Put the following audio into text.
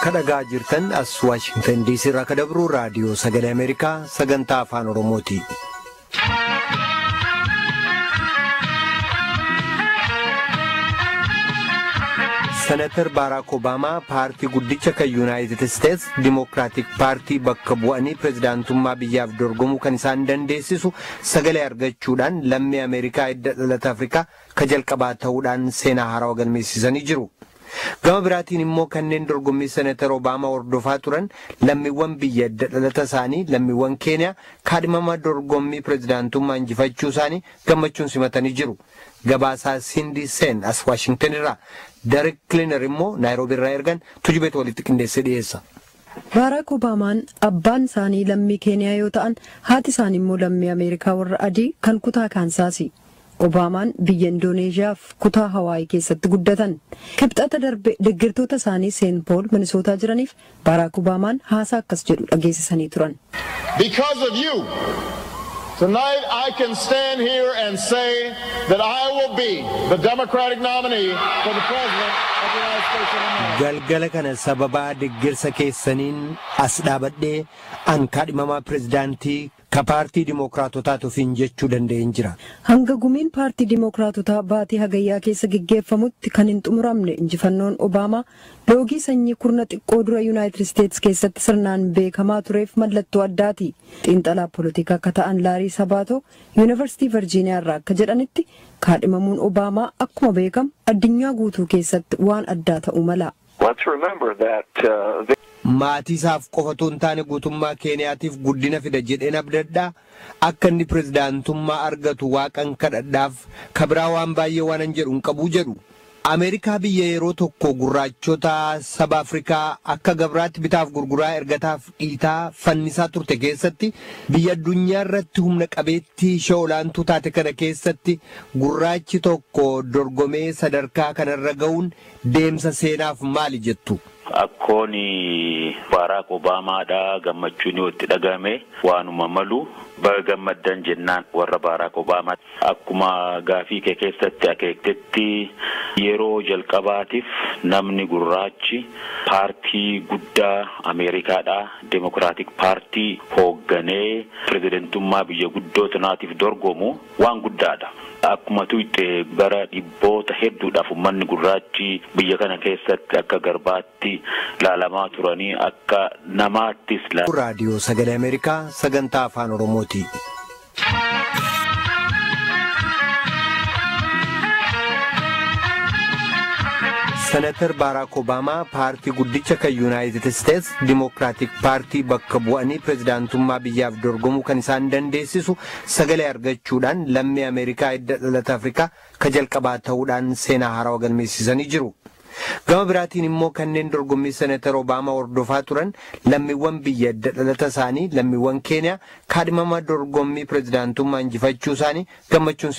Kadhagaa jirtan as Waashingtan DC irraa ka dabru Raadiyoo Sagalee Ameerikaa sagantaa Afaan Oromooti. Senatar Baaraak Obaamaa paartii guddicha kan Yuunaayitid Isteets Dimookiraatik Paartii bakka bu'anii pirezidaantummaa biyyaaf dorgomuu kan isaan dandeessisu sagalee argachuudhaan lammii Ameerikaa hidda dhalata Afrikaa ka jalqabaa ta'uudhaan seenaa haarawaa galmeessisanii jiru. Gama biraatiin immoo kanneen dorgommii Senatar Obaamaa hordofaa turan lammiiwwan biyya hidda dhalata isaanii lammiiwwan Keeniyaa kaadhimama dorgommii pirezidaantummaa injifachuu isaanii gammachuun simatanii jiru. Gabaasaa Sindi Sen as Waashingtan irraa, Derek Kliner immoo Naayiroobii irraa ergan Tujubeetu walitti qindeessee dhiyeessa. Baaraak Obaamaan abbaan isaanii lammii Keeniyaa yoo ta'an, haati isaanii immoo lammii Ameerikaa warra adii kan kutaa Kaansaasi. Obaamaan biyya Indooneeshiyaaf kutaa Hawaayii keessatti guddatan. Kibxata darbe deeggartoota isaanii Seen Pool, Minisootaa jiraniif Baaraak Obaamaan haasaa akkas jedhu dhageessisanii turan. Because of you, tonight I can stand here and say that I will be the Democratic nominee for the President of the United States of America. Galgala kana sababaa deeggarsa keessaniin as dhaabadhee an kaadhimamaa pirezidaantii ka paartii Dimookiraatotaatu ofiin jechuu danda'een jira. Hanga gumiin paartii Dimookiraatotaa baatii Hagayyaa keessa geggeeffamutti kan hin xumuramne injifannoon Obaamaa loogii sanyii kurna xiqqoo dura Yuunaayitid Isteets keessatti sirnaan beekamaa tureef mallattoo addaati. Xiinxalaa poolitikaa akka ta'an Laarii Sabaatoo Yuunivarsiitii Virjiiniyaa irraa akka jedhanitti, kaadhimamuun Obaamaa akkuma beekamu addunyaa guutuu keessatti waan addaa ta'uu mala. Let's remember that Maatii isaaf qofa otoo hin taane guutummaa Keeniyaatiif guddina fida jedheen abdadhaa. Akka inni pirezidaantummaa argatu Waaqan kadhadhaaf. Kabiraa waan baay'ee waan an jedhu hin qabuu jedhu. Ameerikaa biyya yeroo tokko gurraachota saba Afrikaa akka gabraatti bitaaf gurguraa, ergataaf dhiitaa, fannisaa turte keessatti, biyya addunyaa irratti humna qabeettii ishee olaantuu taate kana keessatti gurraachi tokko dorgomee sadarkaa kanarra ga'uun deemsa seenaaf maali jettu? Akkoon Baaraak Obaamaadha gammachuun yoo itti dhagahame waanuma malu, baga gammaddan jennaan warra Baaraak Obaamaa. Akkuma gaafii kee keessatti akeektetti, yeroo jalqabaatiif namni gurraachi paartii guddaa Ameerikaadha, Demokiraatik Paartii hoogganee pirezidentummaa biyya guddoo tanaatiif dorgomu waan guddaadha. Akkuma tuyxe, bara dhibboota hedduudhaaf uummanni gurraachi biyya kana keessatti akka garbaatti laalamaa turanii, akka namaattis. Raadiyoo Sagalee Ameerikaa sagantaa Afaan Oromooti. Senatar Baaraak Obaamaa paartii guddicha kan Yuunaayitid Isteets Dimookiraatik Paartii bakka bu'anii pirezidaantummaa biyyaaf dorgomuu kan isaan dandeessisu sagalee argachuudhaan lammii Ameerikaa hidda dhalata Afrikaa ka jalqabaa ta'uudhaan seenaa haarawaa galmeessisanii jiru. Gama biraatiin immoo kanneen dorgommii Senatar Obaamaa hordofaa turan lammiiwwan biyya hidda dhalata isaanii lammiiwwan Keeniyaa kaadhimama dorgommii pirezidaantummaa injifachuu isaanii gammachuun